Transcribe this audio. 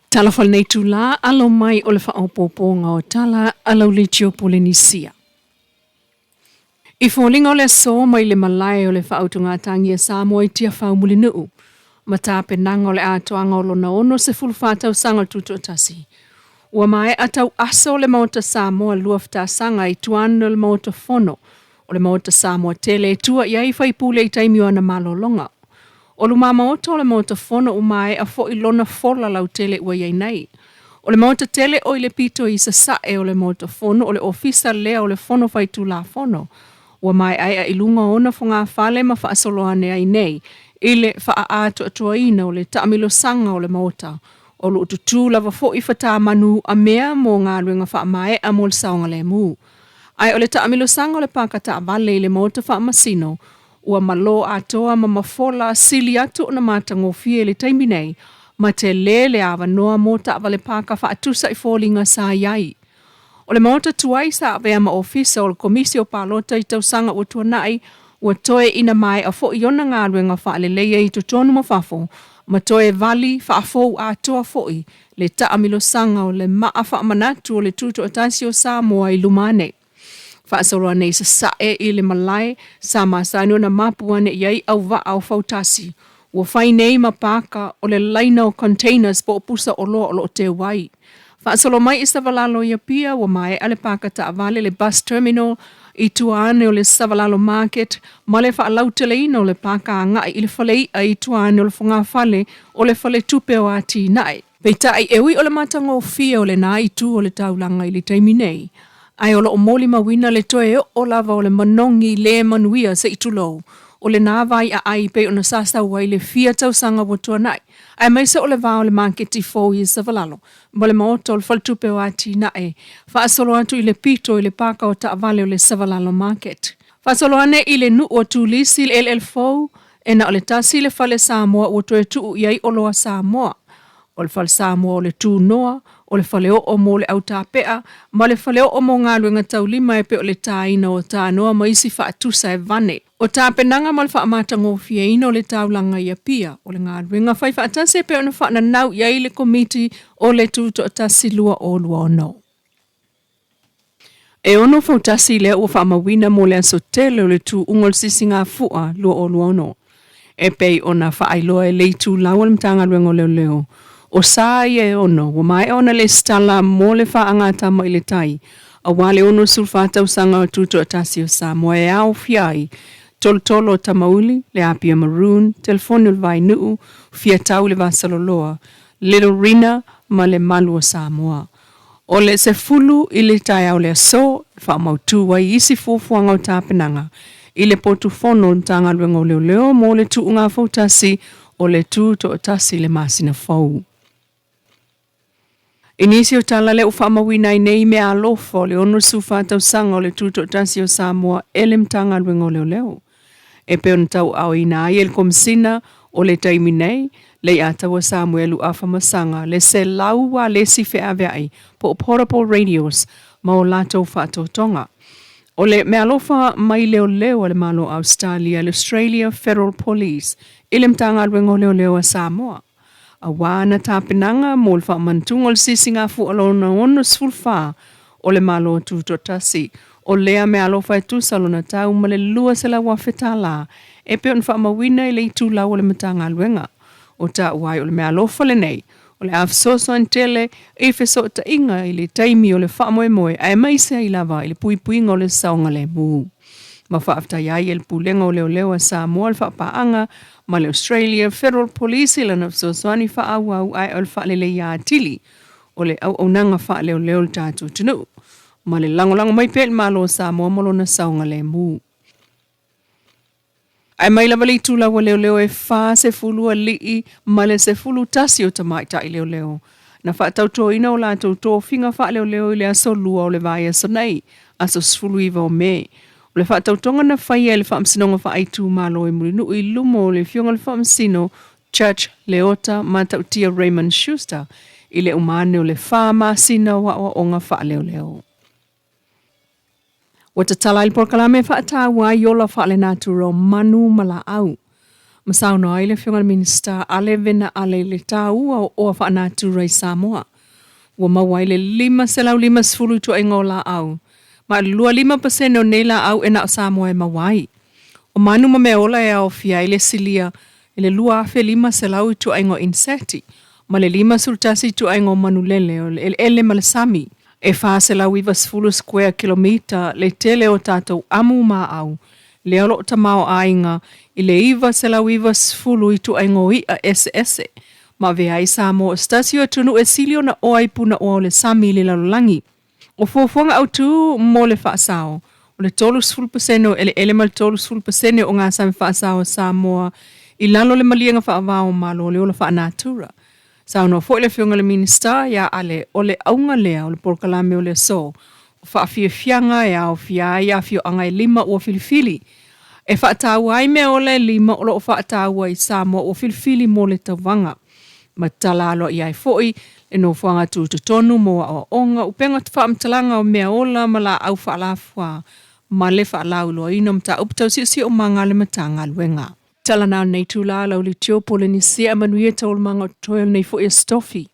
Talofa i lenei itulā, alo mai o le faaopoopoga o tala a lau leitio Polenisia. I foliga o le aso mai le malae o le faautugatagi a Samoa i Tiafau Mulinuu ma tapenaga o le atoaga o lona 64 tausaga o le Tutoatasi, ua maea tauaso le Maota Samoa luafatasaga i tua ane o le Maota Fono o le Maota Samoa tele e tua i ai faipule i taimi o ana malologa. O luma maota o le Maota Fono ua maea foi lona fola lautele ua i ai nei. O le Maota tele o i le pito i sasae o le Maota Fono o le Ofisa lea o le Fono Faitulafono ua maeaea i luga o ona fogafale ma faasolo ane ai nei i le faaatoatoaina o le taamilosaga o le Maota o loo tutū lava foi fatā manu a mea mo galuega faamaea mo le saogalemu. Ae o le taamilosaga o le paka taavale i le Maota Faamasino ua malo atoa ma mafola sili atu ona matagofie i le taimi nei ma telē le avanoa mo taavale paka faatusa i foliga sa i ai. O le maota tuai sa avea ma ofisa o le Komisi o Palota i tausaga ua tuanai ua toe ina maea foi ona galuega faaleleia i totonu ma fafo ma toe vali faafou atoa foi le taamilosaga o le maa faamanatu o le Tutoatasi o Samoa i luma ane. Faasolo ane i sasae i le malae sa masani ona mapu ane i ai auvaa o fautasi ua fai nei ma paka o le laina o containers po o pusa oloa o loo teu ai. Faasolo mai i Savalalo i Apia ua maea le paka taavale, le bus terminal i tua ane o le Savalalo Market ma le faalauteleina o le paka agai i le falei'a i tua ane o le fogafale o le Faletupe o Atinae. Peitai, e ui o le matagofie o lenā itu o le taulaga i le taimi nei, ae o loo molimauina le toe oo lava o le manogi lē manuia se i tulou o lenā vai aai pei ona sasau ai le fia tausaga ua tuanai, aemaise o le va o le maketi fou i Savalalo ma le maota o le Faletupe o Atinae, faasolo atu i le pito i le paka o taavale o le Savalalo Market. Faasolo ane i le nuu o Turisi i le eleele fou, e na o le tasi le fale Samoa ua toe tuu i ai oloa Samoa. O le fale Samoa o le tunoa, o le faleoo mo le autapea, ma le faleoo mo galuega taulima e pei o le tāina o tanoa ma isi faatusa e vane. O tapenaga ma le faamatagofieina o le taulaga i Apia, o le galuega fai faatasi e pei ona faananau i ai le Komiti o le Tutoatasi 2026. E ono fautasi lea ua faamauina mo le aso tele o le tuuga o le Sisigafua 2026. E pei ona faailoa e le itulau o le Matagaluega o Leoleo, o sa ia e ono ua maea ona lesitala mo le faagatama i le tai, auā le 64 tausaga o Tutoatasi o Samoa e aofia ai tolotolo o Tamauli, le Apia Maroon, telefoni o le Vainuu, Fiatau i le Vasaloloa, Little Rina ma le Malu o Samoa. O le 10 i le taeao o le aso e faamautū ai isi fuafuaga o tapenaga i le potu fono o le Matagaluega o Leoleo mo le tuuga fautasi o le Tutoatasi i le masina fou. I nisi o tala lea ua faamauina ai nei meaalofa o le 64 tausaga o le Tutoatasi o Samoa e le Matagaluega o Leoleo, e pei ona tauaaoina ai e le Komesina o le taimi nei, Leiataua Samuelu Afamasaga, le 100 ualesi feaveai po o portable radios ma o latou faatotoga. O le meaalofa mai leoleo a le Malo o Ausetalia, le Australia Federal Police, i le Matagaluega o Leoleo a Samoa, auā ana tapenaga mo le faamanatuga o le Sisigafua lona 64 o le Malo Tutoatasi. O lea meaalofa e tusa lona tau ma le $200,000 tālā e pei ona faamauina i le itulau o le Matagaluega. O taua ai o le meaalofa lenei o le a fesoasoani tele i fesootaiga i le taimi o le faamoemoe aemaise ai lava i le puipuiga o le saogalemu. Ma faafetai ai e le Pulega o Leoleo a Samoa le faapaaga ma le Australia Federal Police i lana fesoasoani faaauau ae o le faaleleia atili o le auaunaga faaleoleo o le tatou atunuu ma le lagolago mai pea i le Malo o Samoa ma lona saogalemu. Ae mai lava le itulau a leoleo e 40 alii ma le 11 o tamaitai leoleo na faatautoina o latou tofiga faaleoleo i le aso Lua o le vaiaso nei, aso 19 o Me. O le faatautoga na faia e le Faamasinoga Faaitumalo i Mulinuu i luma o le Afioga i le Faamasino Judge Leota Matautia Raymond Schuster i le uma ane o le fa masina o aoaoga faaleoleo. Ua tatala ai le polokalame e faataua ai ola faalenatura o manu ma laau. Ma saunoa ai le Afioga i le Minisita Ale Vena Ale i le taua o oa faanatura i Samoa. Ua maua ai le 550 ituaiga o laau, ma e 25% o nei laau e na o Samoa e maua ai. O manu ma meaola e aofia ai le silia i le 2,500 ituaiga o inseti, ma le 51 ituaiga o manulele o le eleele ma le sami. E 490 square kilomita le tele o tatou amu maau, lea o lo o tamaoaiga i le 990 ituaiga o i'a eseese, ma avea ai Samoa o se tasi o atunuu e sili ona oa i punaoa o le sami i le lalolagi. O fuafuaga autu mo le faasao, o le 30% o eleele ma le 30% o ogasami faasao a Samoa i lalo o le maliega faava o Malo o le ola faanatura. Saunoa foi le Afioga i le Minisita ia Ale, o le auga lea o le polokalame o le aso, o faafiafiaga e aofia ai afioaga e lima ua filifili e faataua ai meaola e lima o lo o faataua i Samoa ua filifili mo le tauvaga. Ma tatala aloaia ai foi le nofoaga tutotonu mo aoaoga, upega faamatalaga o meaola ma laau faalafua ma le faalauiloaina o mataupu tau siosiomaga a le Matagaluega. Tala na o lenei itula lau Litio Polenisia, manuia taualumaga o totoe o lenei foi Aso Tofi.